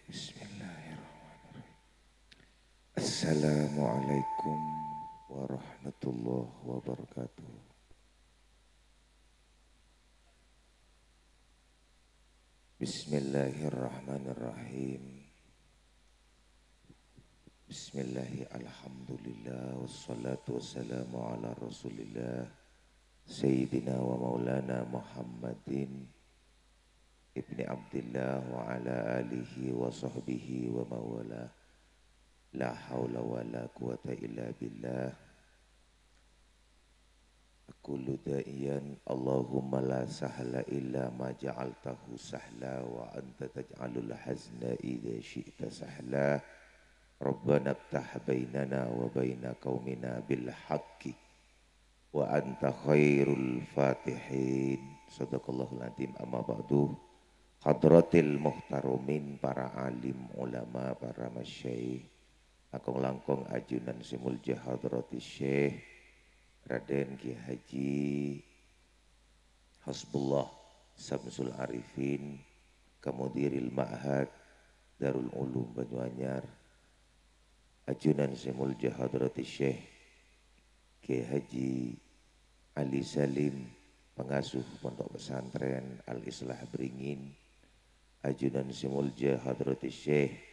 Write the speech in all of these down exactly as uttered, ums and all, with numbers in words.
Bismillahirrahmanirrahim. Assalamualaikum warahmatullahi wabarakatuh. Bismillahirrahmanirrahim. Bismillahi alhamdulillah, wassalatu wassalamu ala rasulillah, sayyidina wa maulana Muhammadin ibni Abdillah wa ala alihi wa sahbihi wa mawala. La haula wa la quwata illa billah. Aqulu da'iyan, Allahumma la sahla illa ma ja'altahu sahla, wa anta taj'alul hazna idza syi'ta sahla. Rabbana iftah bainana wa baina qaumina bil haqqi, wa anta khairul fatihin. Sadaqallahul adzim. Amma ba'du. Hadratil muhtaramin, para alim ulama, para masyayikh, langkong-langkong ajunan sè molja Hadratis Syekh Raden Kiai Haji Hasbullah Samsul Arifin, Kamudiril Ma'had Darul Ulum Banyuanyar, ajunan sè molja Hadratis Syekh Kiai Haji Ali Salim, pangasuh Pondok Pesantren Al Islah Beringin, ajunan sè molja Hadratis Syekh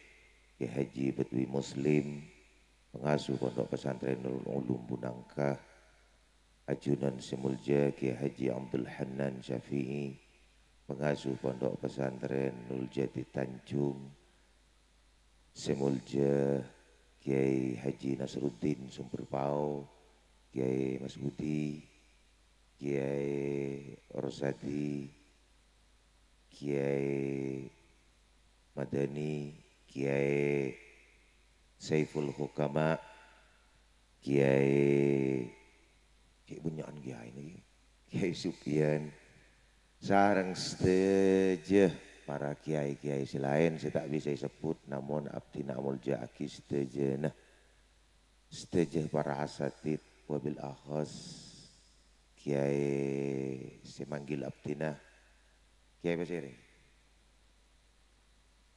Kiai Haji Badwi Muslim, pangasuh Pondok Pesantren Nurul Ulum Bunangka, ajunan sè molja Kiai Haji Abdul Hannan Syafi'i, pangasuh Pondok Pesantren Nurul Jati Tanjung, sè molja Kiai Haji Nasruddin Sumber Pao, Kiai Mas Budi, Kiai Rosadi, Kiai Madani, Kiai Saiful Hukama, Kiai, Kiai bânnya'an kiai nèka. Kiai Sufyan, sareng sadhâjâ para kiai-kiai sè laèn sè ta' bisa èsebbhut, namong abdhina amolja'aghi sadhâjâna. Sadhâjâ para asatid, wabil akhos Kiai sè manggil abdhina, Kiai Pasèrè.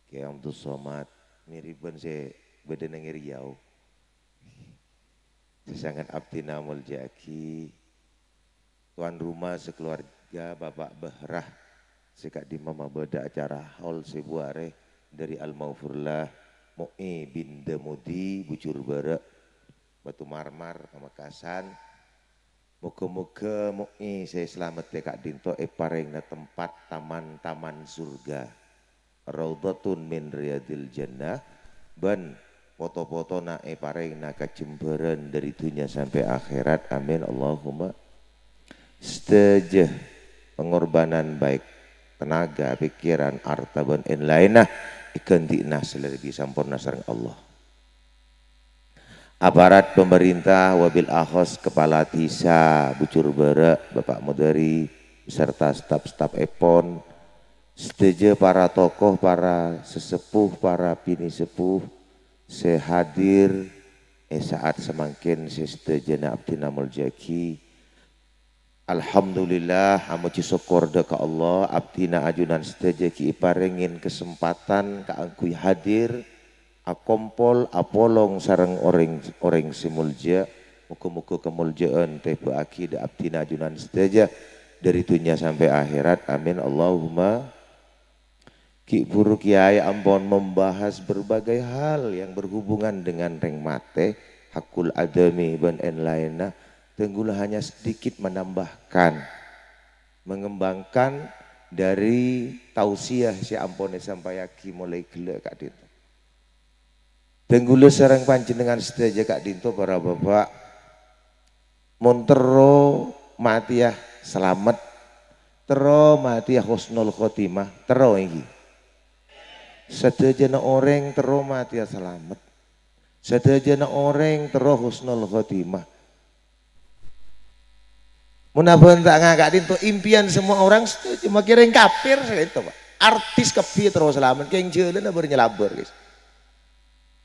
Kiai Abdus Somad, mirip bân sè bâdâ neng Riau. Sè sanget abdhina amolja'aghi, tuan rumah sakeluarga Bapak Bahrah, sè ka'dimma mabâdâ acara haul sèbu arè dâri Al-Maghfurlah, Mu'i bin Damudi, Bujur Bârâ', Batu Marmar, Pamekasan. Moghâ-moghâ Mu'i sè salameddhâ ka'dinto èparèngana tempat taman-taman surga. Raudhatun min riyadil jannah, bân poto-potona èparèngana kajembhârân dâri dhunnya sampè' akhèrat. Amin, Allahumma. Sadhâjâ pengorbanan baik tenaga, pikiran, arta, bân èn-laènna èghântè'ana sè lebbi samporna sareng Allah. Aparat pemerintah, wabil akhos kepala dhisa Bujur Bârâ', Bapak Mudari, beserta staf-staf èpon, sadhâjâ para tokoh, para sesepuh, para bini sepuh sè hadir è sa'at samangkèn sè sadhâjâna abdhina amolja'aghi. Alhamdulillah, amojhi sokkor dâ' ka Allah, abdhina ajunan sadhâjâ ghi' èparèngè kasempatan kaangghuy hadir, akompol, apolong sareng orèng, orèng sè molja. Moghâ-moghâ kamolja'an tèbâ'aghi dâ' abdhina ajunan sadhâjâ dâri dhunnya sampè' akhèrat. Amin, Allahumma. Ghi' bhuru Kiai ampon membahas berbagai hal yang berhubungan dengan rèng matè, hakul adami, bân èn-laènna. Tengghu la hanya sedikit menambahkan, mengembangkan dâri tausiah sè ampon èsampayaghi molaè ghellâ' ka'dinto. Tengghu la sareng panjhennengngan sadhâjâ ka'dinto, para bapa', mon terro matèya salamet, terro matèya husnul khotimah, terro ènggi. Sadhâjâna orèng terro matèya salamet. Sadhâjâna orèng terro husnul khotimah. Mon abân ta' ngaka' dinto, impian semua orang setuju. Makè rèng kafir sè ènto, Pak. Artis kabbhi terro salamet, kèng jhâlâna bâr nyalabâr, guys.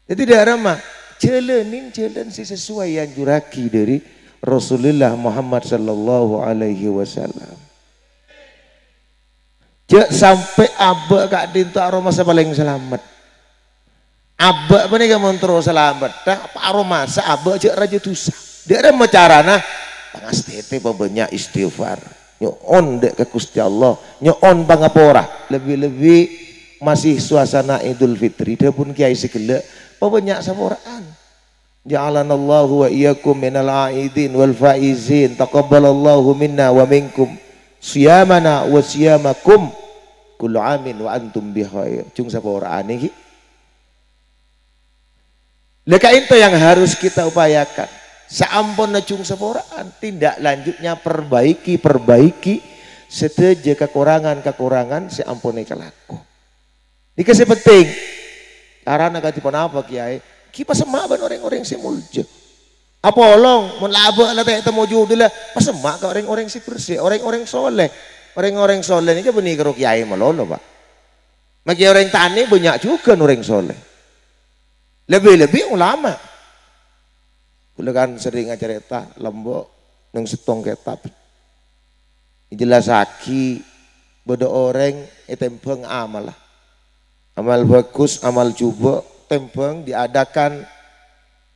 Jadi, dâ'ramma, jhâlânin jhâlân sè sesuai èanjurraghi dâri Rasulullah Muhammad sallallahu alaihi wasallam. Jhâ' sampè' abâ' ka'dinto aromasa palèng salamet. Abâ' panèka mon terro salameddhâ, paro masa abâ' jhâ' rajâ dhusa. Dâ'remma carana? Pangastètè pabânnya' istighfar. Nyo'on dâ' ka Ghustè Allah, nyo'on pangapora. Lebbi-lebbi masih suasana Idul Fitri. Dhâbuna kèyaè sè ghellâ', pabânnya' sapora'an. Ja'alanallahu wa iyyakum minal aidin wal faizin. Taqabbalallahu minna wa minkum siyamana wa siyamakum. Kullu amin wa antum bi khair. Jhung sapora'an ghi. Lah, ka'dinto yang harus kita upayakan. Saamponna jhung sapora'an, tindak lanjutnya perbaiki, perbaiki sadhâjâ kakorangan-kakorangan sè ampon èkalako. Nèka sè penting. Carana kadhi ponapa, Kèyaè? Ghi pasemma' bân orèng-orèng sè molja. Apolong, mon la abâ' la ta' ètemmo judhulla, pasemma' ka orèng-orèng sè bersè, orèng-orèng soleh. Orèng-orèng soleh nèka bânnè karo kèyaè malolo, Pak. Maghi orèng tanè bânnya' jhughân orèng soleh. Lebbi-lebbi ulama. Kaulâ kan serrèng acarèta lomba neng sèttong kètab. Èjellassaghi bâdâ orèng ètèmbhâng amalla. Amal bhâghus, amal jhubâ', tèmbhâng, diadakan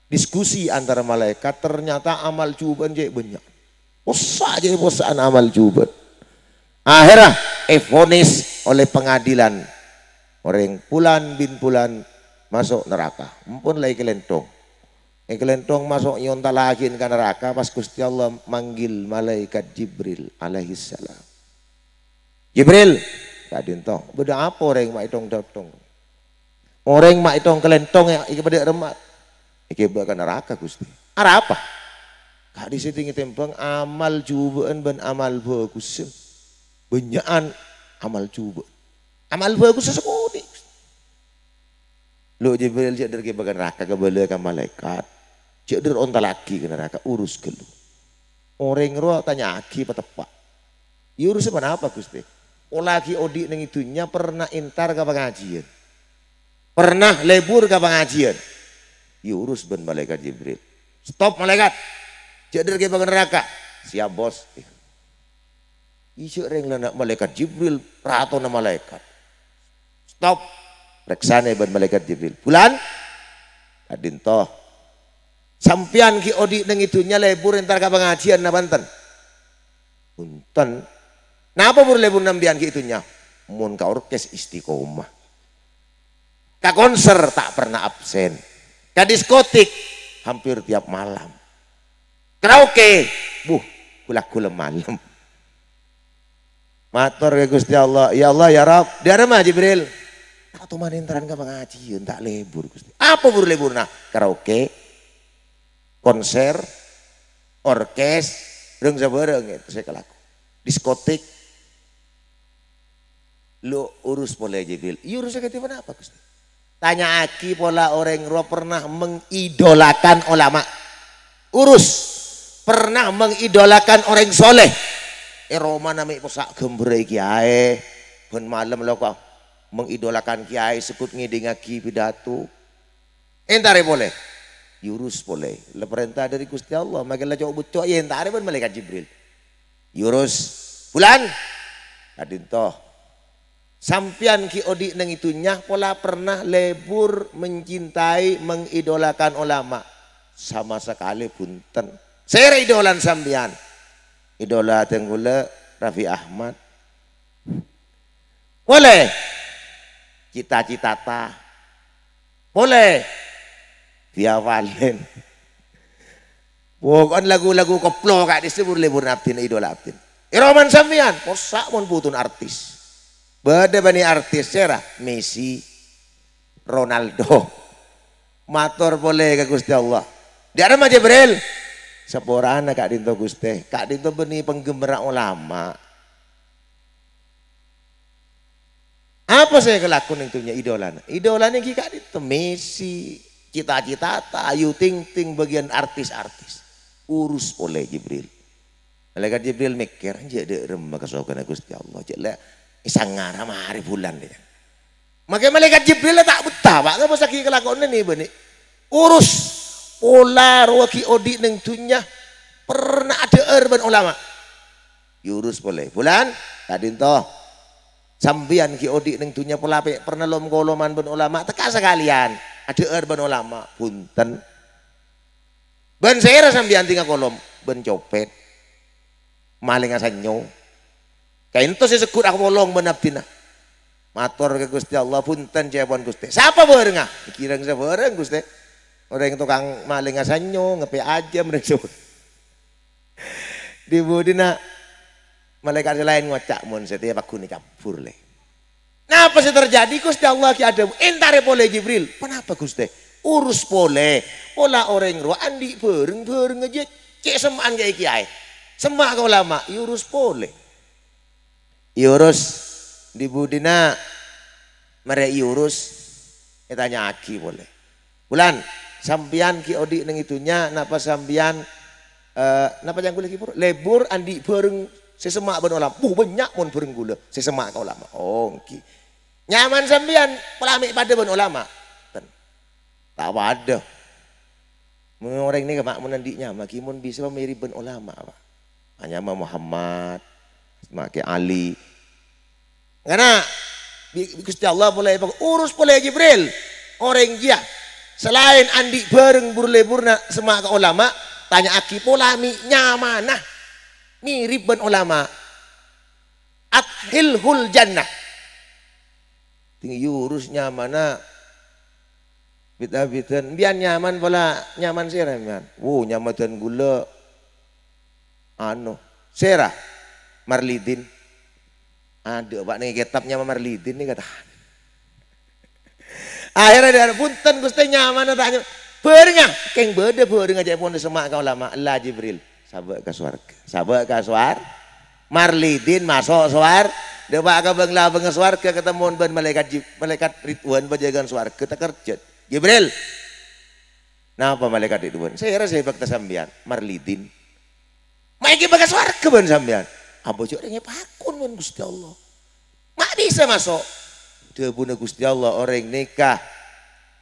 diskusi antara malaèkat, ternyata amal jhubâ'na cè' bânnya'. Possa' cè' possa'an amal jhubâ'. Akhèrra èvonis oleh pengadilan, orèng pulan bin pulan maso' naraka. Ampon la èkalènthong. Èkalènthong maso' èontallaghi ka naraka, pas Ghustè Allah manggil malaèkat Jibril alaihissalam. "Jibril," ka'dinto, "bâdâ apa orèng ma' èthong-dhâthong? Orèng ma' èthong-kalènthong èghibâ dâ' remma? Èghibâ ka naraka, Ghustè." "Arapa?" "Ka'dissa' sè ètèmbhâng amal jhubâ'na bân amal bhâghussa. Bânnya'an amal jhubâ'. Amal bhâghussa sakonè'." "Lo', Jibril, jhâ' dâr èghibâ ka naraka, kabâlâ ka malaèkat. Jhâ' dâr ontallaghi ka naraka, urus ghâllu." Orèng rowa tanya'aghi pateppa'. "Iyâ, urussa ponapa, Ghustè?" "Pola ghi' odi' neng è dhunnya pernah entar ka pangajiyân. Pernah lebur ka pangajiyân." "Èurus bân malaèkat Jibril." "Stop, malaèkat! Jhâ' dâr èghibâ ka naraka." "Siap, Bos." Iyâ, jhâ' rèng la na' malaèkat Jibril, ratona malaèkat. "Stop! Parèksanè bân malaèkat Jibril." "Bulân, ka'dinto. Sampèyan ghi' odi' neng è dhunnya lebur entar ka pangajiyân napa enten?" "Enten." "Napa buru lebur sampèyan ghi' è dhunnya?" "Mon ka orkes istiqomah. Ka konser ta' pernah absen. Ka diskotik hampir tiap malam. Karaoke, buh, ghu-lagghu lem-malem." Mator ka Ghustè Allah, "Ya Allah, ya Rabb." "Dâ'remma, Jibril?" "Ta' toman entaran ka pangajiyân, ta' lebur, Ghustè." "Apa buru leburra?" "Karaoke, konser, orkes, bhâreng-sabhâreng èntar sè èkalako. Diskotik." "Lo', urus polè, Jibril." "Iyâ, urussa kadhi ponapa, Ghustè?" "Tanya'aghi pola orèng rowa pernah mengidolakan ulama. Urus, pernah mengidolakan orèng soleh. È romana mè' possa' ghâmbhârrâ kèyaè, bân malem lo' ka mengidolakan kèyaè, segghut ngèdingngaghi pidato." "Entarè polè." "Èurus polè. La parènta dâri Ghustè Allah, maghi la co'-bhucco' èentarè bân malaèkat Jibril." "Èurus." "Bulân, ka'dinto. Sampèyan ghi' odi' neng è dhunnya pola pernah lebur mencintai, mengidolakan ulama?" "Sama sakalè bhunten." "Sèra idolana sampèyan?" "Idola tèng kaulâ Raffi Ahmad." "Polè?" "Cita Citata." "Polè?" "Via Valen." "Poko'en lagu-lagu koplo ka'dissa' buru leburra abdhina, idola abdhina." "È romana sampèyan?" "Possa' mon bhuto artis." "Bâdâ bânnè artis?" "Sèra?" "Messi, Ronaldo." Mator polè ka Ghustè Allah, "Dâ'remma, Jibril?" "Saporana ka'dinto, Ghustè. Ka'dinto bânnè penggemarra ulama." "Apa sè èkalako neng dhunnya idolana?" "Idolana ghi' ka'dinto Messi, Cita Citata, Ayu Ting Ting, bâgiyân artis-artis." "Urus polè, Jibril." Malaèkat Jibril mèkkèr, "Jhâ' dâ' remma kasokanna Ghustè Allah, jhâ' la èsangara marè bulân." Maghi malaèkat Jibril la ta' bettah, Pak, ngabâssaghi kalakowanna nè bânnè. "Urus, pola rowa ghi' odi' neng dhunnya pernah adhâ'âr bân ulama." "Èurus polè." "Bulân, ka'dinto. Sampèyan ghi' odi' neng dhunnya pola pè' pernah lom-koloman bân ulama, tekka' sakalèyan." Adhâ'âr bân olama, bhunten. Bân sèra sampèyan tènga kolom, bân copèt. Malèngnga sannyo. Kaènto sè segghut apolong bân abdhina. Mator ka Ghustè Allah, "Bhunten, cèpon, Ghustè." "Sapa bhârengnga?" "Kèrèng sabhârâng, Ghustè. Orèng tokang malèngnga sannyo, ngepè' ajâm, rèng sabhârâng." Di-budina malaèkat sè laèn ngoca', "Mon satèya pagghun ècabbhur, lè." Napa sè terjadi? Ghustè Allah ghi' adhâbu, "Entarè polè Jibril." "Ponapa, Ghustè?" "Urus polè. Pola orèng rowa andi' bhâreng-bhâreng jâ, cè' semma'an ka kèyaè. Semma' ka olama, èurus polè." Èurus di-budina, marè èurus, ètanya'aghi polè. "Wulan, sampèyan ghi' odi' neng è dhunnya, napa sampèyan, eh, napa ca'na ghulâ ghi' pur-, lebur andi' bhâreng sè semma' bân olama?" "Buh, bânnya' mon bhâreng ghulâ sè semma' ka olama." "Oh, èngghi." "Nyaman sampèyan pola mè' padâ bân olama?" "Ten, ta' padâ." Mon orèng nèka, Pak, mon andi' nyama, ghi' mon bisa mirip bân olama, Pak. Anyama Muhammad, make Ali. Karana bi-, Ghustè Allah polè, "Urus polè Jibril. Orèng jiyâ, salaèn andi' bhâreng bur-leburna semma' ka olama, tanya'aghi pola mè' nyamana mirip bân olama. Adkhilhul jannah." Tèng èurus nyamana bit-abitan. "Sampèyan nyaman pola nyaman sèra, sampèyan?" "Wo, nyama dân ghulâ, anu, sèra, Marlidin." "Adâ', Pak, neng kètab nyama Marlidin nèka, ta'." Akhèrra adhâbu, "Bhunten, Ghustè, nyamana ta' nyama." "Bhârengnga?" "Kèng bâdâ bhârengnga, ca'èpon semma' ka olama." "Ella, Jibril, sabâ' ka sowarghâ. Sabâ' ka sowar-, Marlidin maso' sowar-, dâpa' ka bâng-labângnga sowarghâ, katemmo bân malaèkat Jib-, malaèkat Ridwan, panjâgâ'ân sowarghâ, takerjhât." "Jibril." "Napa, malaèkat Ridwan?" "Sèra sè èbhâkta sampèyan?" "Marlidin." "Ma' èngghi bâkal sowarghâ bân sampèyan?" "Abâ' jhâ' rèng èpakon bân Ghustè Allah." "Ma' bisa maso'?" Dhâbuna Ghustè Allah, "Orèng nèka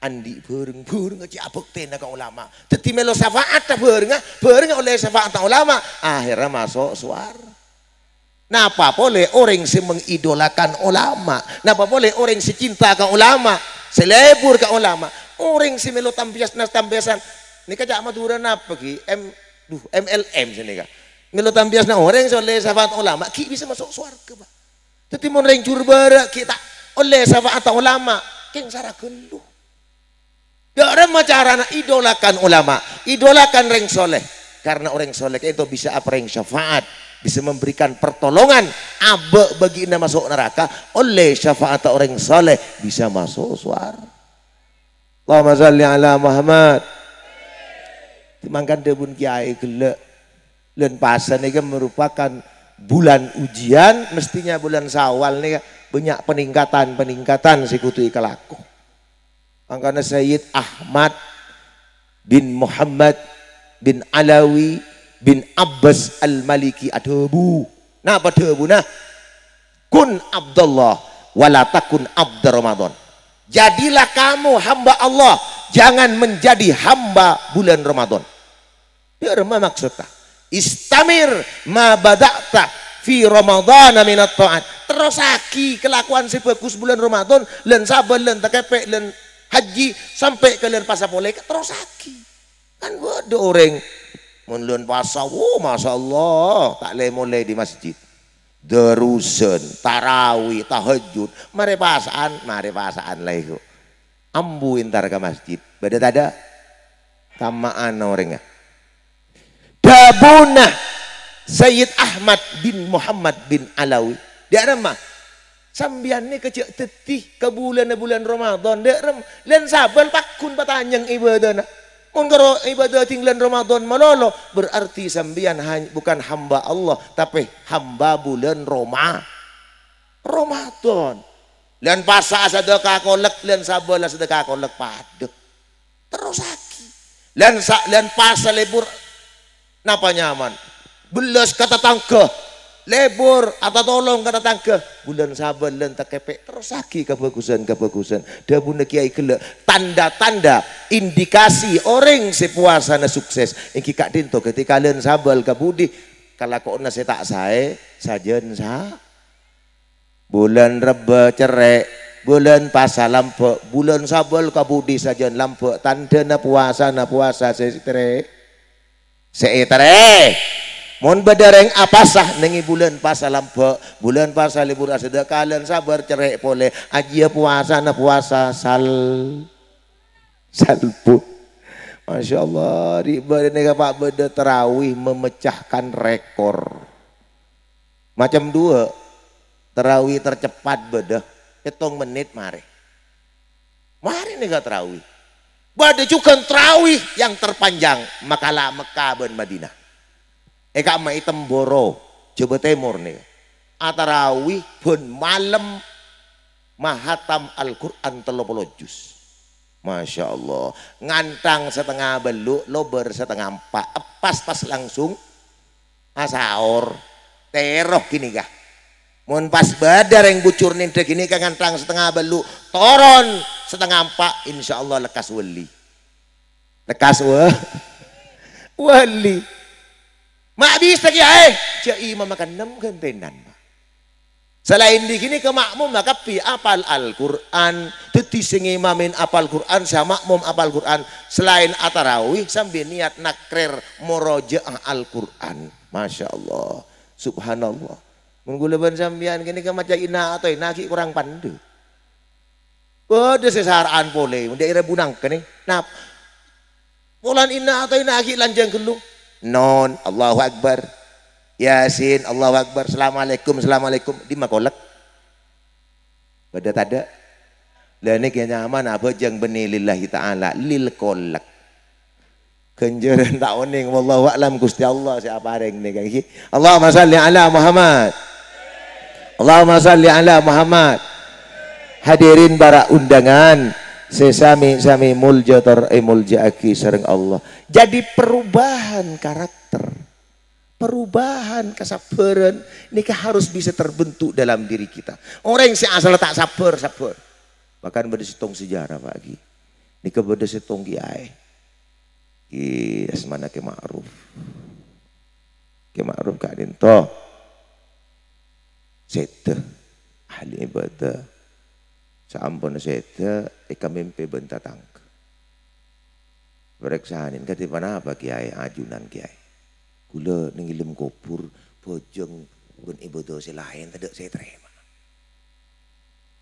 andi' bhâreng-bhâreng jiyâ abhâktèna ka olama. Dhâddhi mèlo syafa'atta bhârengnga, bhârengnga ollè syafa'atta olama, akhèrra maso' sowar-." Napa polè orèng sè mengidolakan olama? Napa polè orèng sè cinta ka olama, sè lebur ka olama? Orèng sè mèlo tampèyasna tampèyasan. Nèka ca' Madhurâ napa ghi? M-, duh, M L M sè nèka. Mèlo tampèyasna orèng sè ollè syafa'at olama, ghi' bisa maso' sowarghâ, Pak. Dhâddhi mon rèng jhur bârâ' ghi' ta' ollè syafa'atta olama, kèng sara ghâllu. Dâ' remma carana idolakan olama, idolakan rèng soleh. Karena orèng soleh itu bisa aparèng syafaat, bisa memberikan pertolongan, abâ' bâgi'na maso' naraka, ollè syafa'atta orèng soleh bisa maso' sowar-, Allahumma shalli ala Muhammad. Mangkana dhâbuna kèyaè ghellâ', bulan Pasa nèka merupakan bulan ujian, mestinya bulan Syawal nèka bânnya' peningkatan-peningkatan sè kodhu èkalako. Mangkana Sayyid Ahmad bin Muhammad bin Alawi bin Abbas Al-Maliki adhâbu. Napa dhâbuna? "Kun abdallah, wa la takun abda Ramadan." Jadilah kamu hamba Allah, jangan menjadi hamba bulan Ramadan. Dâ' remma maksodda? "Istamir ma bada'ta fi Ramadana minat ta'at." Terrosaghi kalakowan sè bhâghus bulan Ramadan, lân sabâl, lân takèpè', lân hajji, sampè' ka lân pasa polè, terrosaghi. Kan bâdâ orèng, mon lân pasa, wo, masyaallah, ta' lè-molè di masjid. Darusan, tarawih, tahajjud, marè pasa'an, marè pasa'an la èko. Ambu entar ka masjid. Bâdâ tadâ'? Tamma'an orèngnga. Dhâbuna Sayyid Ahmad bin Muhammad bin Alawi. Dâ' remma? Sampèyan nèka jhâ' dhâddhi ka bulânna bulan Ramadan. Dâ' rem-, lân sabâl pagghun patanyèng ibâdâna. Mon karo ibâdâ dhinglân Ramadan malolo, berarti sampèyan hany-, bukan hamba Allah, tapè hamba bulân Roma-, Ramadan. Lân pasa sadhâka kolèk, lân sabâl sadhâka kolèk padâ. Terrosaghi. Lân sa-, lân pasa lebur, napa nyaman? Bellâs ka tatangghâ. Lebur, atatolong ka tatangghâ. Bulân sabâl lân takèpè', terrosaghi kabhâghusân-kabhâghusân. Dhâbuna kèyaè ghellâ', tanda-tanda, indikasi orèng sè powasana sukses èngghi ka'dinto ghâtèka lân sabâl ka budi, kalakowanna sè ta' saè, sajân sa-, Bulân Rebbâ cerrè', Bulân pasa lambâ', bulân Sabâl kabudi sajân lambâ', tandhâna powasana powasa sè èterè-, sè èterè. Mon bâdâ rèng apasa nèngè bulân pasa lambâ', bulân pasa lebur asadhâ kalân sabâr cerrè' polè, ajiyâ powasana powasa sal-, salbu. Masya Allah, di bâdâ nèka, Pak, bâdâ tarawih memecahkan rekor. Macem duwâ', tarawih tercepat bâdâ, pèttong mennit marè. Marè nèka tarawih. Bâdâ jhughân tarawih yang terpanjang, makala Mekkah bân Madinah. È ka'emma è Temboro, Jhâbâ Tèmor nèka. Atarawih bân malem mahatam Al-Qur'an tello polo juz. Masya Allah. Nganthang satengnga bâllu', lobâr satengnga empa'. Eppas pas langsung asaor. Tèro ghânèka. Mon pas bâdâ rèng bujur nèndhâ ghânèka nganthang satengnga bâllu', toron satengnga empa', insyaallah lekkas wali. Lekkas wa-, wali. Ma' bisa, Kèyaè, jhâ' imamma keennem ghântènan, Pak. Salaèn dhi ghânèka ma'mumma kabbhi apal Al-Qur'an. Dhâddhi sè ngimamè apal Qur'an, sè ma'mum apal Qur'an. Salaèn atarawih sambi niyat nakrèr moroja'ah Al-Qur'an. Masya Allah. Subhanallah. Mon kaulâ bân sampèyan ghânèka maca Inna A'thaina ghi' korang pandâ'. Bâdâ sè sara'an polè, mon dâ'ârâ bunangka nè. Nap-, polana Inna A'thaina ghi' lanjhâng ghâllu. Non, Allahu Akbar. Yasin, Allahu Akbar. Assalamualaikum, assalamualaikum. Dimma kolek? Bâdâ tadâ'? Lah nèka nyamana abhâjâng bânnè lillahi ta'ala, lil kolek. Ghânjhârân ta' onèng, wallahu a'lam, Ghustè Allah sè aparèng nèka, ngghi. Allahumma shalli ala Muhammad. Allahumma shalli ala Muhammad. Hadirin para undangan sè sami-sami molja tor èmolja'aghi sareng Allah. Jadi perubahan karakter, perubahan kesabaran nèka harus bisa terbentuk dalam diri kita. Orèng sè asalla ta' sabbhâr, sabbhâr. Bahkan bâdâ sèttong sejarah, Pak, ghi. Nèka bâdâ sèttong kèyaè. Ki, asmana Ki Ma'ruf. Ki Ma'ruf ka'dinto sèdhâ, ahli ibadah. Saamponna sèdhâ, èkamèmpè bân tatangghâ. Parèksanè, "Kadhi ponapa, Kèyaè, ajunan, Kèyaè? Kaulâ neng è dâlem kobhur, bhâjâng bân ibadah sè laèn tadâ' sè ètarèma."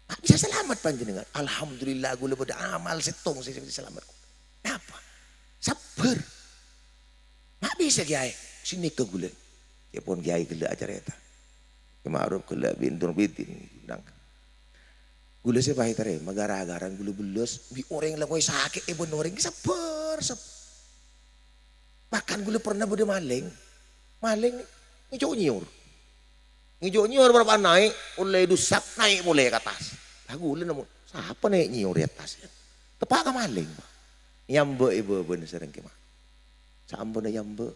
Ma' bisa salamet panjhennengngan? Alhamdulillah, kaulâ bâdâ amal sèttong sè bisa salamet. Napa? Sabbhâr. Ma' bisa, Kèyaè? Sanèka kaulâ. Kèpon kèyaè ghellâ' acarèta. Kè Ma'ruf ghellâ' bindur bidin. Nang. Kaulâ sè pas ètarèma gara-gara kaulâ bellas, bi' orèng la kowè sakè' èbân orèng, sabbhâr, sabbhâr. Bahkan kaulâ pernah bâdâ malèng. Malèng ngèco' nyèyor. Ngèco' nyèyor bârâmpa naè', ollè dusak, naè' polè ka attas. Lah kaulâ nemmo, sapa naè' nyèyor è attas? Teppa' ka malèng, Pak. Nyambâ' è bâbâna sareng kèma. Saamponna nyambâ',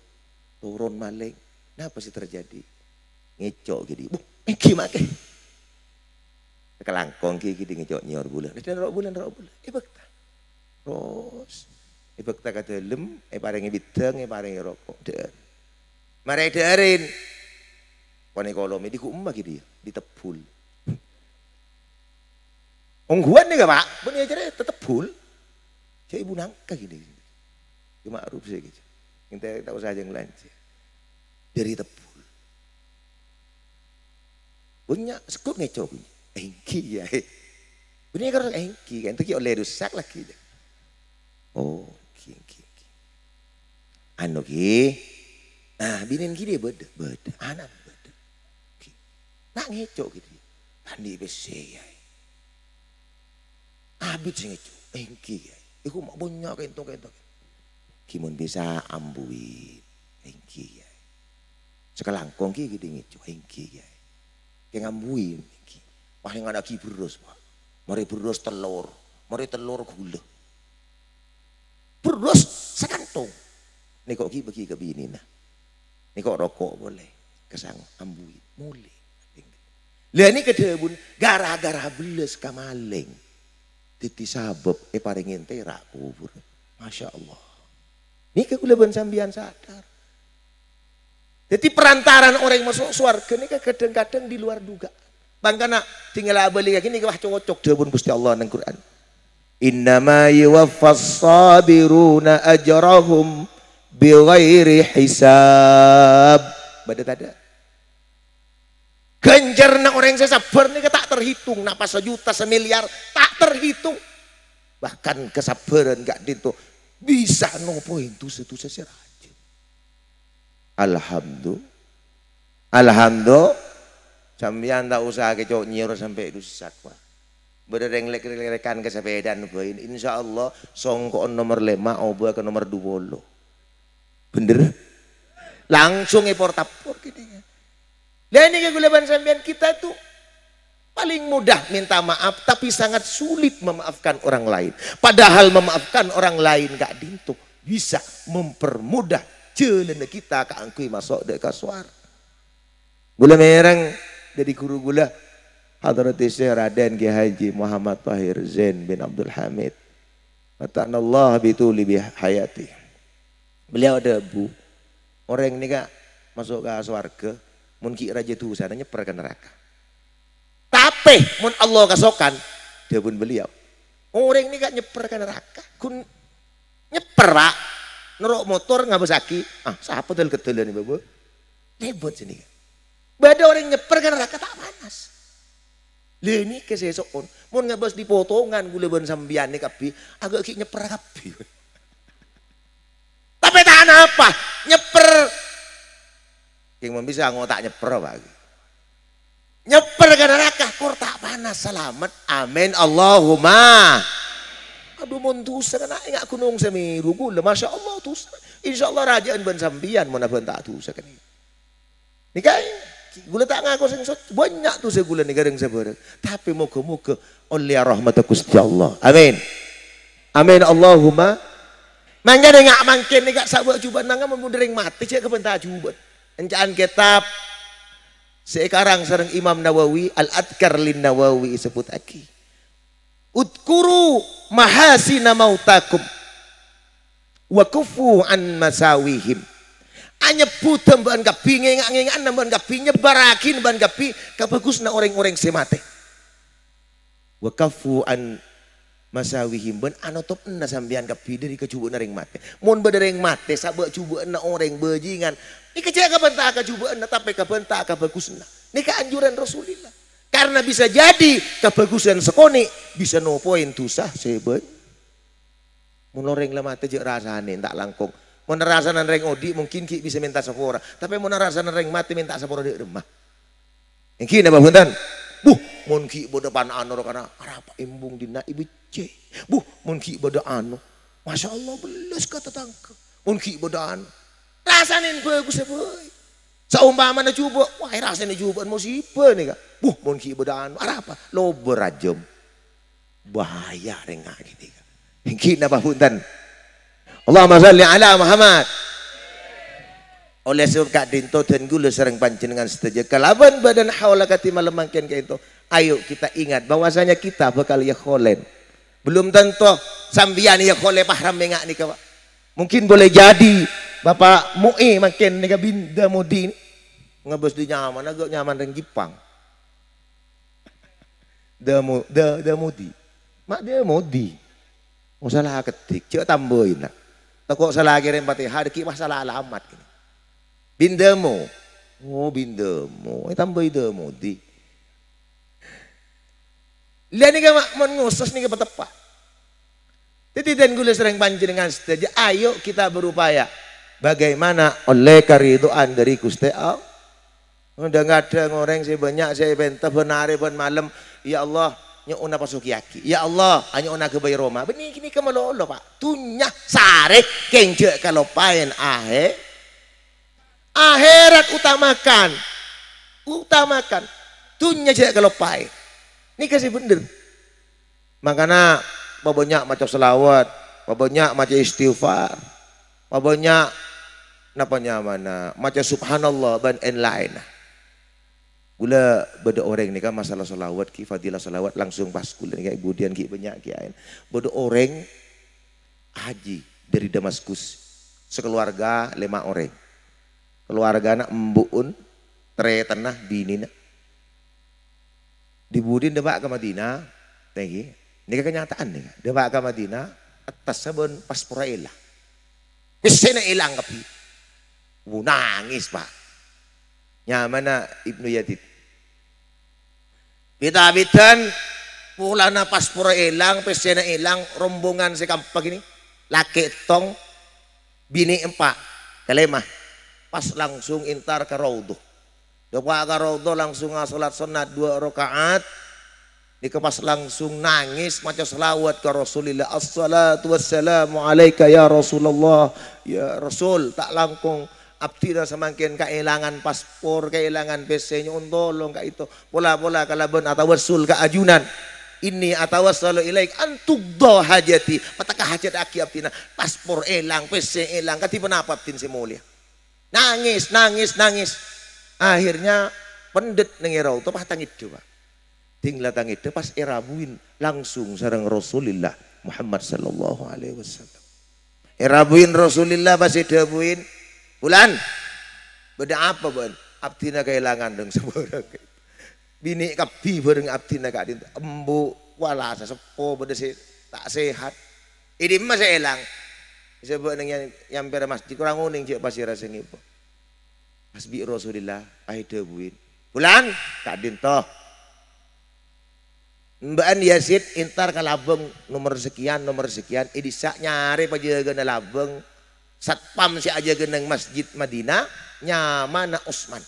toron malèng. Napa sè terjadi? Ngèco' ghi' dhi'. Buh, èngghi makè. Kalangkong ghi' ghi' dhi' ngèco' nyèyor bulâ. Dâddhi ro' bulâ, ro' bulâ. Èbhâkta. Terros, èbhâkta ka dâlem, èparèngè bidang, èparèngè roko'. Dâ'âr. Marè èdâ'ârin. Panèka lomè dhi' ghu' emma ghi' dhi', dhi' Tebbul. Ongghuwân nèka, Pak, bânnè acarèta Tebbul. Jhâ' èbhu nangka ghi' dhi'. Ki Ma'ruf sè ghi'. Ènta ta' osa jhâng lanjhâ. Dâri Tebbul. Bânnya' segghut ngèco' bânnya'. Èngghi, Kèyaè. Bânnya' karo èngghi, kan, èngghi ollè rusak lagi. Oh, èngghi, èngghi, èngghi. Anu, ghi. Nah, binèn ghi' dhi' bâdâ, bâdâ. Ana' bâdâ. Ghi. Na' ngèco' ghi' dhi'. Andi' pèssè, Kèyaè. Abit sè ngèco'. Èngghi, Kèyaè. Iku ma' bânnya' kènto, kènto. Ghi mon bisa ambuwi. Èngghi, Kèyaè. Sakalangkong ghi' ghi' dhi' ngèco'. Èngghi, Kèyaè. Kè ngambuwi, èngghi. Palèng ana' ghi' bherrâs, Pak. Marè bherrâs tellor. Marè tellor ghulâ. Bherrâs sakantong. Nèko' ghi' bâgi ka binèna. Nèko' roko' polè. Ka sang ambuwi. Molè. Lah nèka dhâbuna, gara-gara bellas ka malèng. Dhâddhi sabâb èparèngè entèra' kobhur. Masya Allah. Nèka kaulâ bân sampèyan sadar. Dhâddhi perantaraan orèng maso' sowarghâ nèka kadhâng-kadhâng di luar dugaan. Mangkana, tinggal abali kagini wah cocok dhâbuna Gusti Allah neng Quran. "Innama yuwaffas sabiruna ajrahum bighairi hisab." Bâdâ tadâ'? Ghânjhârânna orèng sè sabbhâr nèka ta' terhitung, napa sajuta, samiliar, ta' terhitung. Bahkan kasabbhârân ka'dinto bisa nopoè dhusa-dhusa sè rajâ. Alhamdu-, alhamdu-, sampèyan ta' osa kèco' nyèro sampè' dhusa, wah. Bâdâ rèng lèk-, lèk-lèkan ka sapèdaan bhâi, insyaallah songko'en nomer lèma' obâ ka nomer dupolo. Bhender? Langsung èpor-tapor kènè'. Lah, ini kaghulâ bân sampèyan, kita tuh paling mudah minta maaf, tapi sangat sulit memaafkan orang lain. Padahal memaafkan orang lain ka'dinto bisa mempermudah jhâlânna kita kaangghuy maso' dâ' ka sowarghâ. Ghulâ mèreng dâri ghuru ghulâ, Hadrati Syekh Raden Kiai Haji Muhammad Tahir Zain bin Abdul Hamid. Mata'nallah bituli bi hayati. Beliau adhâbu, orèng nèka maso' ka sowarghâ, mon ghi' rajâ dhusana nyèpper ka naraka. Tapè, mon Allah kasokan, dhâbuna beliau, orèng nèka nyèpper ka naraka, ghun nyèpper, Pak. Noro' motor ngabâssaghi, ah, sapa dâl-keddhâlân bâbâ? Lèbât sènèka. Bâdâ orèng nyèpper ka naraka ta' panas. Lha, nèka sè so'on. Mon ngabâs di potongan ghulâ bân sampèyan nèka kabbhi, aghâ' ghi' nyèpper kabbhi. Tapè ta' napa, nyèpper. Kèng mon bisa ngo ta' nyèpper, Pak. Nyèpper ka naraka, kor ta' panas, salamet. Amin, Allahumma. Adhu, mon dhusa kènè' enga' Gunung Semeru, ghulâ, masyaallah, dhusa. Insyaallah rajâ'ân bân sampèyan, mon abân ta' dhusa kènè'. Nèka, ghulâ ta' ngako sèng soc-, bânnya' dhusa ghulâ nèka rèng sabhârâng. Tapè moghâ-moghâ ollèya rahmatta Gusti Allah. Amin. Amin, Allahumma. Mangkana nga' mangkèn nèka sabâ' jhubâ'na, mon bâdâ rèng matè, jhâ' kabânta jhubâ'. Ènca'an kètab sè èkarang sareng Imam Nawawi, Al-Adhkar lin Nawawi èsebbhuttaghi. "Udzkuru mahasina mautakum, wa kuffu an masawihim." Anyebbhut bân kabbhi, ngènga'-ngènga'an bân kabbhi, nyebbhârraghi bân kabbhi kabhâghusânna rèng-orèng sè matè. "Wa kaffu an masawihim," bân anotobhâna sampèyan kabbhi dâri kajhubâ'ânna rèng matè. Mon bâdâ rèng matè, sabâ' jhubâ'ânna orèng bhâjingan, nèka jhâ' kabânta kajhubâ'ânna, tapè kabânta kabhâghusânna. Nèka anjuran Rasulillah. Karena bisa jadi kabhâghusân sakonè' bisa nopoè dhusa sè bân-, Mon orèng la matè jhâ' rasanè, enta' langkong. Mon rasana rèng odi', mungkin ghi' bisa mènta sapora. Tapè mon rasana rèng matè mènta sapora dâ' remma. Èngghi napa bhunten? Buh, mon ghi' bâdâ pan-, anu, rowa kana, arapa embung dinna' èbeccè'. Buh, mon ghi' bâdâ anu, masyaallah, bellas ka tatangghâ. Mon ghi' bâdâ anu, rasanè bhâghus bhâi. Saompamana jhubâ', wah, rasanè jhubâ'ân musibâ nèka. Buh, mon ghi' bâdâ anu, arapa? Lobâ rajâm. Bahaya rèng ka'dinto. Èngghi napa bhunten? Allahumma shalli ala Muhammad. Oleh sabab ka'dinto dân kaulâ sareng panjhennengngan sadhâjâ kalabân bâdân haul akadhi malem mangkèn ka'dinto, ayo kita ingat bahwasanya kita bakal yakholen. Belum tentu sampèyan yakholè pahram enga' nèka, Pak. Mungkin boleh jadi Bapak Mu'i mangkèn nèka bin Damudi ngabâs dâ' nyaman, aghâ' nyaman rèng Jepang. Damo-, da-, Damudi. Ma' Damudi. Oh, sala ketik. Jhâ' tambâi, na'. Tako' sala kèrèm Fatihah, dâgghi' pas sala alamat. Bin Damo. Oh, bin Damo. Eh, tambâi Damudi. Lha nèka ma-, mon ngosos nèka pateppa'. Dhâddhi, dân kaulâ sareng panjhennengngan sadhâjâ, ayo kita berupaya bagaimana ollè karidhoan dâri Ghustè Allah. Dhâng-kadhâng orèng sè bânnya' sè èpènta bân arè bân malem, "Ya Allah, nyo'ona pasogiyaghi. Ya Allah, anyo'ona aghâbây roma." Bânnè ghânèka malolo, Pak. Dhunnya sarè kèng jhâ' kaloppaèn ahè-, akhèrat utamakan. Utamakan. Dhunnya jhâ' kaloppaèn. Nèka sè bhender. Mangkana pabânnya' maca shalawat, pabânnya' maca istighfar, pabânnya' napa nyamana, maca subhanallah bân èn-laènna. Kaulâ bâdâ orèng nèka masalah shalawat ghi, fadilah shalawat langsung pas kaulâ nèka budiyân ghi bânnya' ghi aèn. Bâdâ orèng haji dâri Damaskus, sakaluarga lèma orèng. Kaluargana embu'un, tarètanna, binèna. Di-budina dâpa' ka Madinah, nèka. Nèka kenyataan nèka. Dâpa' ka Madinah, ettassa bân pasporra èlang. Pèssèna èlang kabbhi. Wuh, nangès, Pak. Nyamana Ibnu Yazid. Bit-abitan, polana pasporra èlang, pèssèna èlang, rombongan sè kaempa' ghini. Lakè' settong, binè' empa', kalèma. Pas langsung entar ka Raudhah. Dâpa' ka Raudhah langsung asolat sunnat dua rakaat. Nèka pas langsung nangès maca shalawat ka Rasulillah. "Assalatu wassalamu alaika ya Rasulullah." Ya Rasul, ta' langkong abdhina samangkèn kaèlangan paspor, kaèlangan pèssè, nyo'on tolong ka'dinto. Pola-pola kalabân atawassul ka ajunan. "Inni atawassalu ilaik an tuqdha hajati." Pateka hajat aghi abdhina. Paspor èlang, pèssè èlang. Kadhi ponapa abdhina sè molèya? Nangès, nangès, nangès. Akhirnya pendhet neng è Raudhah, pas tangèdhâ, Pak. Ding la tangèdhâ pas èrabuin langsung sareng Rasulillah Muhammad sallallahu alaihi wasallam. Èrabuin Rasulillah pas èdhâbuin, "Fulan, bâdâ apa bâ'na?" "Abdhina kaèlangan dâ' sabârâng. Binè' kabbhi bhâreng abdhina ka'dinto. Embu', wala, seppo bâdâ sè ta' sehat." "È dimma sè èlang?" "Sè bâ'na nyam-, nyampèra masjid, korang onèng jâ' pasèra sè ngèbâ." Pas bi' Rasulillah, pas èdhâbuin, "Fulan, ka'dinto. Bâ'na Yazid entar ka labâng nomer sekian, nomer sekian, è dissa' nyarè pajâgâna labâng, satpam sè ajâgâ neng Masjid Madinah, nyamana Osman.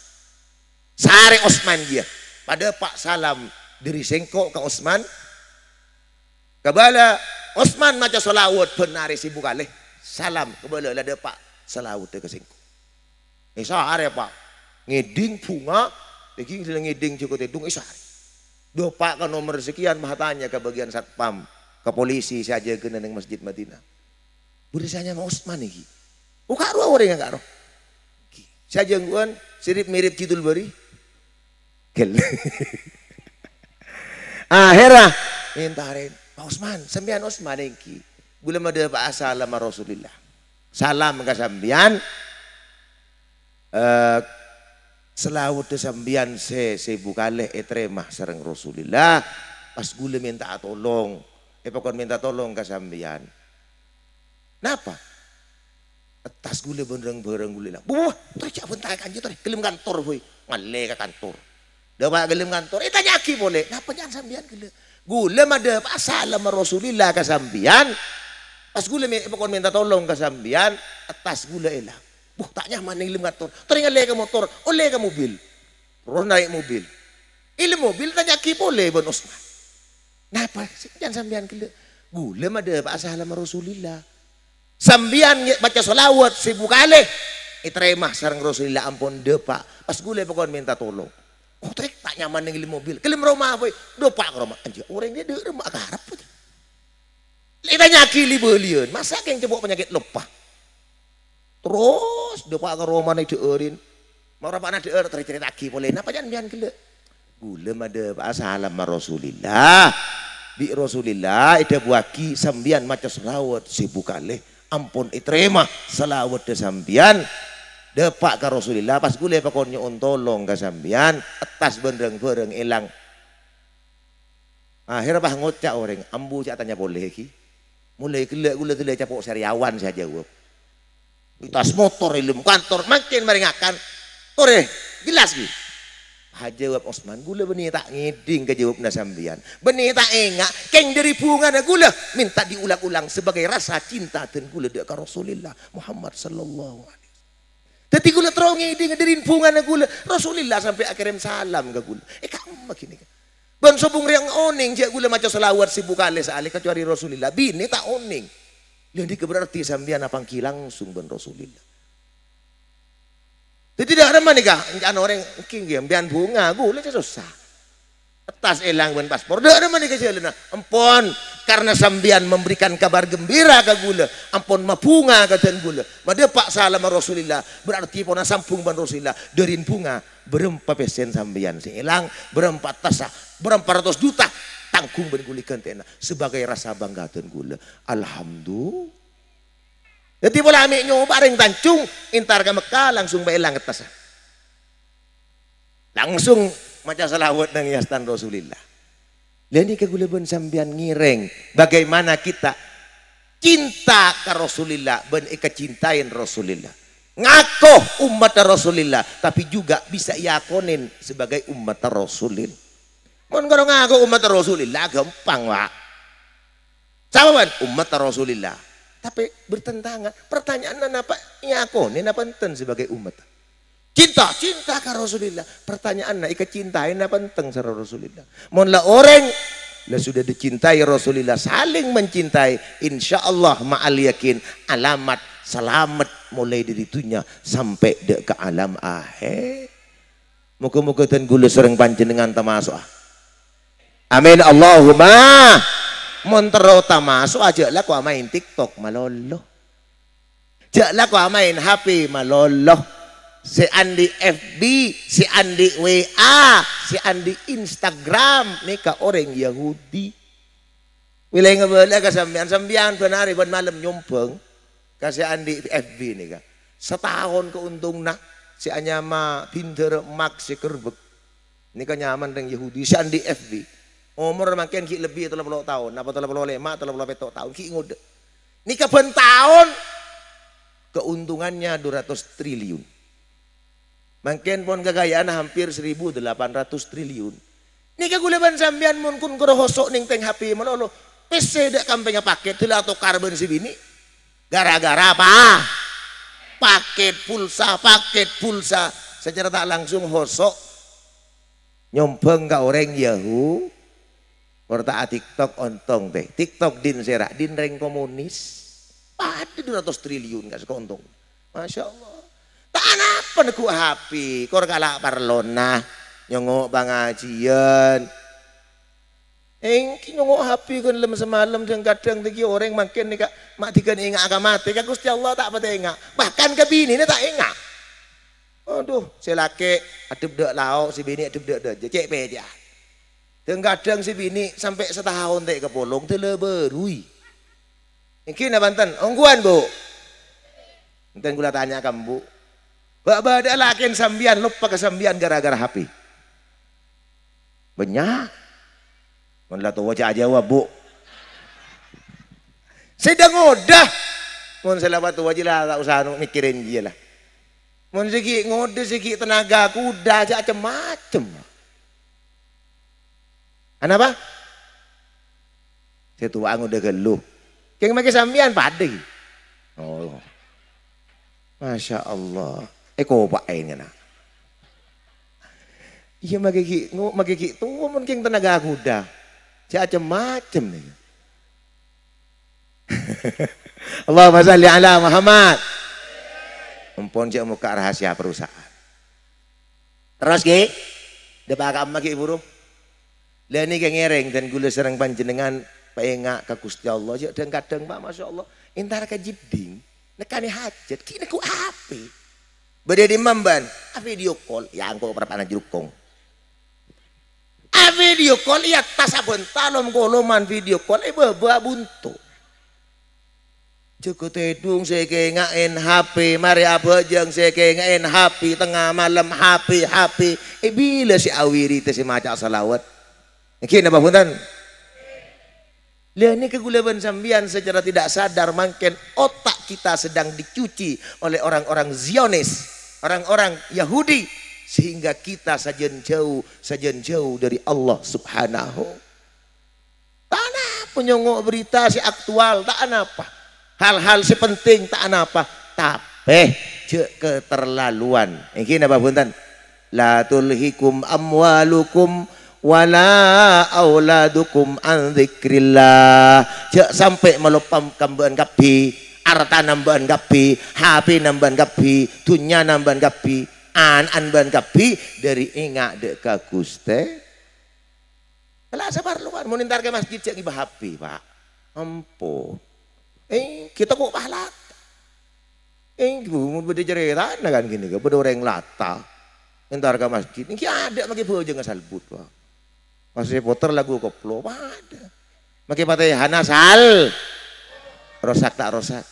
Sarè Osman jiyâ, padâpa' salam dâri sèngko' ka Osman." Kabâlâ Osman maca shalawat bân arè sèbu kalè. Salam, kabâlâ la dâpa' shalawat ka sèngko'. Èsarè, Pak. Ngèdhing bhunga, lagi ngèdhing joko tèdung, èsarè. Dâpa' ka nomer sekian, pas atanya ka bâgiyân satpam, ka polisi sè ajâgâna neng Masjid Madinah. "Bârâ sè anyama Osman iki?" "Oh, ka' rowa orèngnga, ka' rowa." Sè ajângguwân, sirip-mirip Jidul Bari. Gel. Akhèrra, entarè, "Pak Osman, sampèyan Osman ènggi. Ghulâ madâpa'a salamma Rasulillah. Salam ka sampèyan, eh, salawadda sampèyan sè sèbu kalè ètarèma sareng Rasulillah. Pas ghulâ mènta'a tolong, èpakon mènta tolong ka sampèyan." "Napa?" "Attas ghulâ bân rang-bhârâng ghulâ èlang." "Wah, torè jhâ' bântaè kanjâ, torè ghellem kantor, boy." Ngallè ka kantor. Dâpa' ghellem kantor, ètanya'aghi polè, "Napa nya'an sampèyan ghellâ'?" "Ghulâ madâpa'a salamma Rasulillah ka sampèyan. Pas ghulâ mè-, èpakon mènta tolong ka sampèyan, attas ghulâ èlang." "Wah, ta' nyaman neng ghellem kantor." Torè ngallè ka motor, ollè ka mobil. Terros naè' mobil. È ghellem mobil ètanya'aghi polè bân Osman. "Napa sè nya'an sampèyan ghellâ'?" "Ghulâ madâpa'a salamma Rasulillah. Sampèyan nge-, maca shalawat sèbu kalè, ètarèma sareng Rasulillah, ampon dâpa'. Pas ghulâ èpakon mènta tolong." "Oh, torè ta' nyaman neng ghellem mobil. Ghellem roma, boy." Dâpa' ka roma. Anjir, orèng rèya dâ' remma akarep. Ètanya'aghi li-bâliyân, masa' kèng cobâ panyakèt loppa. Terros dâpa' ka romana èdhâ'ârin. Mara bâ'na dhâ'âr, tarè-carèta'aghi polè, "Napa nya'an sampèyan ghellâ'?" "Ghulâ madâpa'a salamma Rasulillah. Bi' Rasulillah èdhâbuwâghi sampèyan maca shalawat sèbu kalè, ampon ètarèma shalawadda sampèyan. Dâpa' ka Rasulillah, pas ghulâ èpakon nyo'on tolong ka sampèyan, attas bân rang-bhârâng èlang." Akhèrra pas ngoca' orèng, "Ambu jhâ' atanya polè ghi. Molaè ghellâ' ghulâ dâlâ capo' sariawan sè ajâwâb. È attas motor, è ghellem kantor, mangkèn marè ngakan. Torè, jelas ghi." Ajâwâb Osman, "Ghulâ bânnè ta' ngèdhing ka jâwâbbhâ sampèyan. Bânnè ta' enga', kèng dâri bhungana ghulâ mènta diulang-ulang sebagai rasa cinta dân ghulâ dâ' ka Rasulillah Muhammad sallallahu alaihi wasallam." Dhâddhi ghulâ terro ngèdhing dâri bhungana ghulâ, Rasulillah sampè' akèrèm salam ka ghulâ. È, ka'emma ghânèka. Bân sobung rèng onèng jhâ' ghulâ maca shalawat sèbu kalè sakalè kacuwali Rasulillah. Binè ta' onèng. Lha, nèka berarti sampèyan apangghi langsung bân Rasulillah. Dhâddhi dâ' remma nèka, èncana orèng, "Ènggi, ènggi, sampèyan bhunga, ghulâ sè sossa." Attas èlang bân paspor. Dâ' remma nèka jhâlânna. Ampon, karena sampèyan memberikan kabar gembira ka ghulâ. Ampon mabhunga ka dân ghulâ. Madâpa' salamma Rasulillah. Berarti pona sambung bân Rasulillah. Dâri bhunga, bârâmpa pèssèna sampèyan sè èlang, bârâmpa attassa, bârâmpa ratos juta. Tanggung bân ghulâ ghântèna. Sebagai rasa bangga dân ghulâ. Alhamdulillah. Dhâddhi pola mè' nyoba rèng Tanjung, entar ka Mekka, langsung bâ' èlang attassa. Langsung Maca salawat neng èyastan Rasulillah. Lah nèka kaulâ bân sampèyan ngèrèng bagaimana kita cinta ka Rasulillah bân èkacintaè Rasulillah. Ngako ummatta Rasulillah, tapi juga bisa èakonè sebagai ummatta Rasulillah. Mon karo ngako ummatta Rasulillah, ghâmpang, Pak. Sabâbân ummatta Rasulillah. Tapè bertentangan. Pertanyaanna napa èakonè napa enten sebagai ummat? Cinta, cinta ka Rasulillah. Pertanyaanna èkacintaè napa enten sareng Rasulillah? Mon la orèng la sudah dicintai Rasulillah, saling mencintai, insyaallah ma'al yakin alamat salamet molaè dâri dhunnya sampè' dâ' ka alam ahèr. Moga-moga dân kaulâ sareng panjhennengngan tamaso'a. Amin, Allahumma. Mon terro tamaso'a, jhâ' la kowa maèn TikTok malolo. Jhâ' la kowa maèn H P malolo. Sè andi' F B, sè andi' W A, sè andi' Instagram, nèka orèng Yahudi. Bilâ ngabâlâ ka sampèyan, sampèyan bân arè bân malem nyombhâng ka sè andi' F B nèka. Sataon kaontongna sè anyama bhindhârâ Mark Zuckerberg. Nèka nyamana rèng Yahudi sè andi' F B. Omor mangkèn ghi' lebbi tello polo taon, napa tello polo lèma', tello polo pètto' taon, ghi' ngodâ. Nèka bân taon kaontongannya dua ratus triliun. Mangkèn pon kakaja'anna hampir seribu delapan ratus triliun. Nèka kaulâ bân sampèyan mon kun karo hoso' nèng tèng H P malolo. Pèssè dâ' kampèngnga pakèt, dâlla atokar bân sè binè'. Gara-gara apa? Pakèt pulsa, pakèt pulsa. Secara tak langsung hoso' nyombhâng ka orèng Yahu-, Mon ta' TikTok ontong, tè. TikTok dhin sèra, dhin rèng komunis. Padâ dua ratus triliun ka' sè ontong. Masya Allah. Ta' anapa neggu' H P, kor kala' parlona, nyongngo' pangajiyân. Èngghi nyongngo' H P ghân lem-samalem, dhâng-kadhâng tèngghi orèng mangkèn nèka ma' dhigân enga' ka matè, ka Ghustè Allah ta' patè enga'. Bahkan ka binèna ta' enga'. Adhu, sè lakè' addhep dâ' lao', sè binè' addhep dâ' dâjâ, cè' pècè'an. Dhâng-kadhâng sè binè' sampè' sataon ta' èkapolong, dâlla bârui. Èngghi napa enten? Ongghuwân, Bu'? Enten kaulâ tanya ka Embu'. Bâ'-bâdâ'â lakèna sampèyan loppa ka sampèyan gara-gara H P? Bânnya'. Mon la towa jhâ' ajâwâb, Bu'. Sè dâ-ngodâ. Mon sè la towa jiyâ la ta' osa anu mikkèrin jiyâ la. Mon sè ghi' ngodâ, sè ghi' tenaga kuda, jhâ' cem-macem. Anapa? Sè towa ngodâ ghâllu. Kèng makè sampèyan padâ ghi. Oh. Masya Allah. Èkopa'è ngèna. Iyâ, makè ghi', ngo-, makè ghi' towa mon kèng tenaga kuda. Jhâ' cem-macem nèka. Allahumma shalli ala Muhammad. Ampon jhâ' mokka' rahasia perusahaan. Terros, ghi. Dâpa' ka Emma, ghi, buru. La nèka ngèrèng dân kaulâ sareng panjhennengngan paènga' ka Ghustè Allah. Jhâ' dhâng-kadhâng, Pak, masya Allah. Entar ka jeddhing. Nèkanè hajhât. Ghi' neggu' H P. Bâdâ è dimma bân? A, video call. Yâ, engko' parapa'na jhukong. A, video call, iyâ, tas abhânta lom-koloman video call, è bâbâ bunto. Jâgâ tèdung sè èkènga'è H P, marè abhâjâng sè èkènga'è H P, tengnga malem H P, H P. È bilâ sè awiridhâ sè maca salawat? Èngghi napa bhunten? Lah nèka kaulâ bân sampèyan secara tidak sadar mangkèn otak kita sedang dicuci oleh orang-orang Zionis, orang-orang Yahudi, sehingga kita sajân jhâu, sajân jhâu dâri Allah Subhanahu. Ta' anapa nyongngo' berita sè aktual, ta' anapa. Hal-hal sè penting, ta' anapa. Tapè jhâ' keterlaluan. Èngghi napa bhunten? "La tulhikum amwalukum wala auladukum an dzikrillah." Jhâ' sampè' maloppa kambâ'ân kabbhi, artana bâ'ân kabbhi, H P-na bâ'ân kabbhi, dhunnyana bâ'ân kabbhi, ana'na bâ'ân kabbhi dâri enga' dâ' ka Ghustè. Kala' saparlowan, mon entar ka masjid jhâ' ngibâ H P, Pak. Ampon. Eh, kita kok pahalata. Eh, Bu, bâdâ carètana kan ghânèka, bâdâ orèng lata. Entar ka masjid. Èngghi adâ' makè bhâjângnga salbut, Pak. Pas èpoter lagu koplo, padâ. Makè Fatihana sal. Rosak ta' rosak?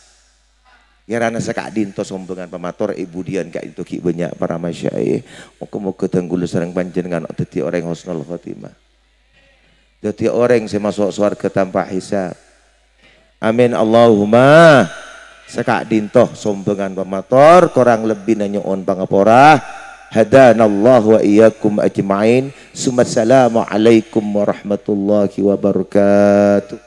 Karana saka'dhinto sombhângan pamator è budiyân ka'dhinto ghi' bânnya' para masyayikh. Moghâ-moghâ dhân kaulâ sareng panjhennengngan dhâddhi orèng husnul khotimah. Dhâddhi orèng sè maso' sowarghâ tanpa hisab. Amin, Allahumma. Saka'dhinto sombhângan pamator, korang lebbina nyo'on pangapora. Hadanallahu wa iyyakum ajma'in. Summassalamualaikum warahmatullahi wabarakatuh.